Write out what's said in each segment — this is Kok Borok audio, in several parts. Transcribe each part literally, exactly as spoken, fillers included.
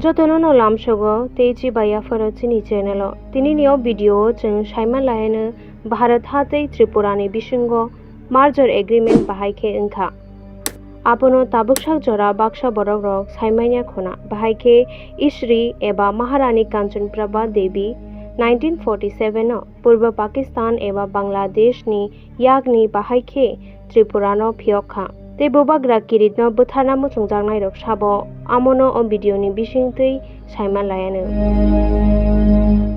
Jotono no lamsogo tei chibai yapharo chini channel o. Tini ni o video o chwng saima laiano Bharat ha tei Tripura ni bisingo merger agreement bahai khe wngkha. Abono tabuksak jora baksa borok rok saimanya khuna, bahai khe Isri eba Maharani Kanchanprabha Devi nineteen forty seven o Purba Pakistan eba Bangladesh ni yakni bahai khe Tripura no phiyok kha. Tei bubagra kirit no bwtharna muchungjaknai rok sabo amono o video ni bisingtwi saima laiano.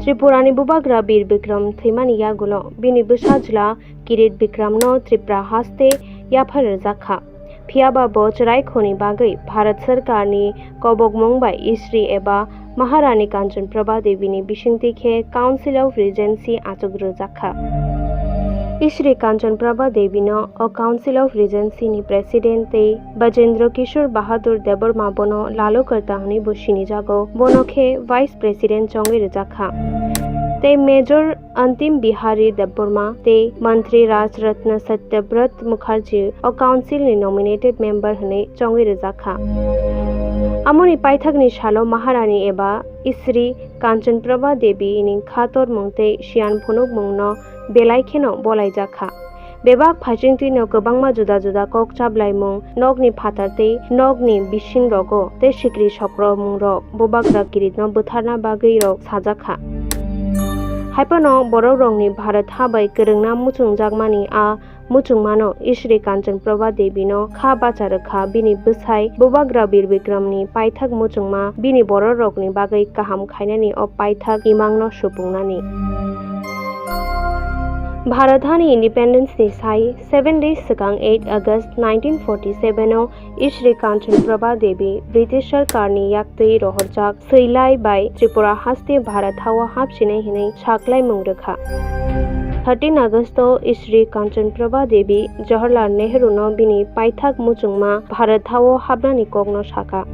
Tripura ni bubagra Bir Bikram thwimani yagulo bini bwsajla Kirit Bikram no Tripura haste yaphar rijak kha. Phiyaba bo chwrai khoni bagwi Bharat Sarkar ni kobokmung bai Isri eba Maharani Kanchanprabha Devi ni bisingtwi khe Council of Regency achuk rwjak kha. Isri Kanchanprabha Devi no o Council of Regency ni President tei Bajendra Kishore Bahadur Debbarma bono Lalu Karta hwnwi bo sinijago, bono khe Vice President chongwi rwjak kha. Tei Major Antim Bihari Debbarma tei Mantri Raj Ratna Satyabrat Mukherjee o council ni nominated member hwnwi chongwi rwjak kha. Amoni paithakni salo Maharani eba Isri Kanchanprabha Devi ni khatormung tei siyan phunukmung no belai kheno bolaijak kha. Bebak phaisingtwi no kwbangma juda juda kok chaplaimung, nokni phatar tei nokni bising rogo tei sikri sokromung rok bubagra kirit no bwtharna bagwi rok sajak kha. Haiphano borok rokni Bharat ha bai kwrwngna muchungjakmani a muchungmano Isri Kanchanprabha Devi no kha bacha rwkha, bini bwsai bubagra Bir Bikram ni paithak muchungma bini borok rokni bagwi kaham khainani o paithak imang no supungnani. Bharat hani independence ni sai seven days swkang eight August nineteen forty seven o Isri Kanchanprabha Devi British Sarkar ni yaktwi rohorjak swilai bai Tripura haste Bharat hao hapsinai hinwi saklaimung rwkha. Thirteen August o Isri Kanchanprabha Devi Jawaharlal Nehru no bini paithak muchungma Bharat hao hapnani kokno sakha.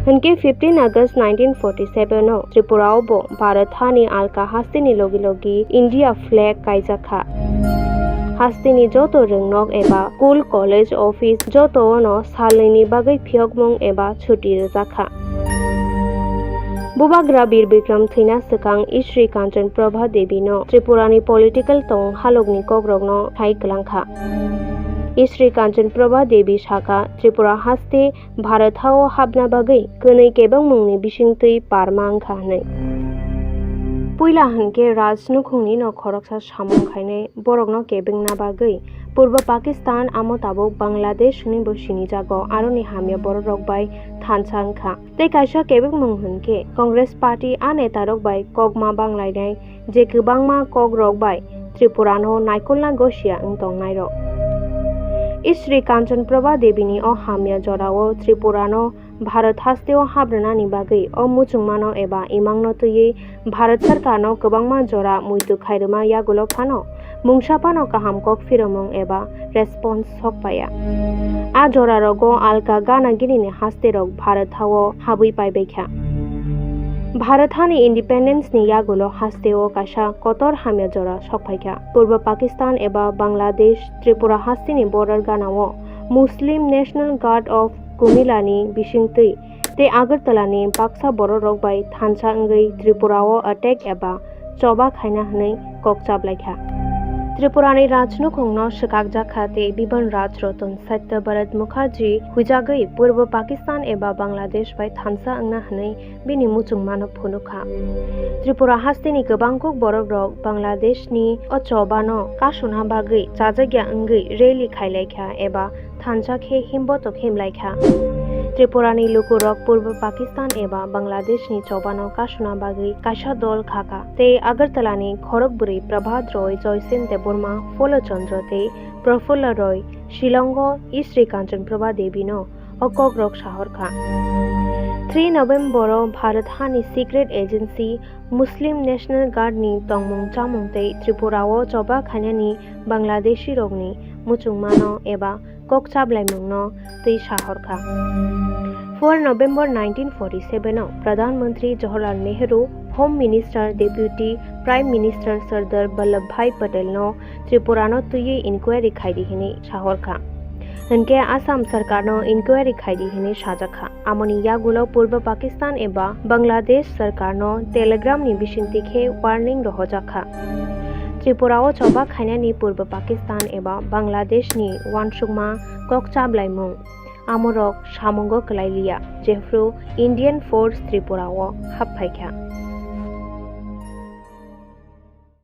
Hinkhe fifteen August nineteen forty seven o Tripura o bo Bharat hani alka haste ni logi logi India flag kaijak kha. Hasteni joto rwngnok eba school, college, office joto ono salnwini bagwi phiyokmung eba chuti rwjak kha. Bubagra Bir Bikram thwina swkang Isri Kanchanprabha Devi no Tripura ni political tong halokni kokrokno thai kwlang kha. Isri Kanchanprabha Devi sakha, Tripura haste Bharat hao hapna bagwi kwnwi kebengmungni bisingtwi parma wngkha hwnwi. Puila hinkhe Raj nukhungni no khoroksa samung khainai borokno kebengna bagwi Purba Pakistan, amo tabuk Bangladesh hwnwi bo sinijago, aroni hamya bororok bai thansa wngkha. Tei kaisa kebengmung hinkhe Congress Party a netarok bai kokma banglainai je kwbangma kokrok bai Tripura no naikolna gosia wng tongnairok. Isri Kanchanprabha Devi ni o hamya jorao Tripura no Bharat hasteo habrwnani bagwi o muchungmano eba imangno twiwi Bharat Sarkarno kwbangma jora muitu khairwma yagulo phano mungsa phano kaham kok phiromung eba response sok paiya. A jorarogo alka gana ginini hasterok Bharat hao habwi paibaikha. Bharat hani independence ni yagulo hasteo kaisa kotor hamya jora sok phaikha. Purba Pakistan eba Bangladesh, Tripura hasteni border ganao Muslim National Guard of Kumilani bisingtwi tei Agartalani baksa bororok bai thansa wngwi Tripurao attack eba choba khaina hwnwi kok chaplaikha. Tripurani rajnukhungno swkakjakha tei Biban Raj Ratan Satya Bharat Mukherjee huijagwi Purbo Pakistan eba Bangladesh bai thansa wngna hwnwi bini muchungmano phunukha. Tripura hasteni kwbangkuk borokrok Bangladeshni o chobano kasuna bagwi chajakya wngwi rally khailaikha eba thansa khe himbotok himlaikha. Tripurani lukurok Purbo Pakistan eba Bangladeshni chobano kasuna bagwi kaisa dol khakha, tei Agartalani khorokbwrwi Prabhat Roy, Joysen Debbarma, Phola Chandra tei Prafulla Roy Shillongo Isri Kanchanprabha Devino o kokrok sahorkha. Three November o Bharat hani secret agency Muslim National Guard ni tongmung chamung tei Tripura o choba khainani Bangladeshi rokni muchungmano eba kok chaplaimungno twi sahorkha. Four November nineteen forty seven o Pradhan Mantri Jawaharlal Nehru, Home Minister, Deputy Prime Minister Sardar Vallabhbhai Patel no Tripura no twiwi inquiry khaidi hinwi sahorkha. Hinkhe Assam sarkarno inquiry khaidi hinwi sajakha. Amoni yagulo Purba Pakistan eba Bangladesh sarkarno Telegram ni bisingtwi khe warning rohojakha. Tripura o choba khainani Purba Pakistan eba Bangladesh ni uansukma kok chablaimung amorok samungo kwlailiya, jephru Indian Force Tripura o haphaikha.